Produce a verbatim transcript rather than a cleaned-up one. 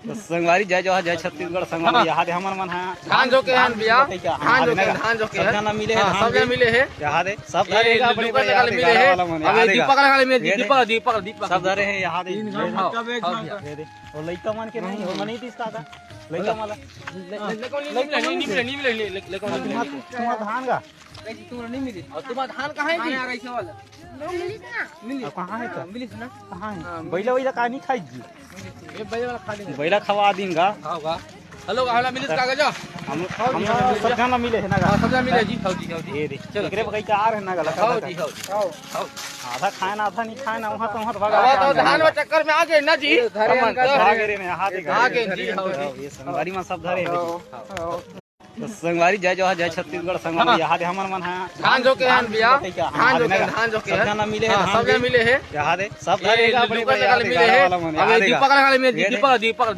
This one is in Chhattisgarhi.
तो संगवारी, जय जोहार, जय छत्तीसगढ़। संगवारी, हाँ। यहाँ दे हमन मन हा धान जोके हन भैया। धान जोके, धान जोके सब हन। जना मिले हे, हाँ, धान सब जना भी। मिले हे। यहाँ दे सब ये धरे हे, लुका बड़े लगा ले मिले हे। अबे दीपक लगा ले, दीपक, दीपक, दीपक। सब धरे हे यहाँ दे। हाँ, हाँ भैया। ये दे। और लइका मन के नहीं, वो मन ही दिसता था। लइका मन ला। ले, ले, ले, कौन नहीं मिले, नहीं मिले, नहीं मिले, ले, ले, कौन नहीं मिले? तुम्हारा धान का? नहीं, तुम्हारा नहीं मिले। और तुम्हारा धान कहाँ है जी? आ रहा है वाला। मिलिस ना? मिलिस। अब कहाँ है हाँ, तो? मिलिस ना? कहाँ है? हाँ, बैला वैला का नहीं खाई जी? ये बैला वाला खा लेंगे। बैला खवा देंगा। खाओगा। हेलो, हेलो, मिलिस कागज? हम, हम सब जना मिले है ना गा? हाँ, सब जना मिले जी, खाओ जी, खाओ जी। ये दे। चलो, एकरे चलो। बगैचा आ रहे ना गा, लगा खाओ था। जी, खाओ जी। खाओ। खाओ। आधा खाए ना, आधा नहीं खाए ना, वहाँ तो, वहाँ तो भागा। अब तो धान में चक्कर में आ गए ना जी। अरे, धरे हम इनका तो धरे। भाग रहे हैं, हाथ ही आ गए जी, खाओ जी। ये संगवारी में सब धरे हैं जी। खाओ। तो संगवारी, जय जोहार, जय छत्तीसगढ़। संगवारी, हाँ। यहाँ दे हमन मन हा धान जोके हन भैया। धान जोके, धान जोके सब हन। जना मिले हे, हाँ, धान सब जना भी। मिले हे। यहाँ दे सब ये धरे हे, लुका बड़े लगा ले मिले हे। अबे दीपक लगा ले, दीपक, दीपक।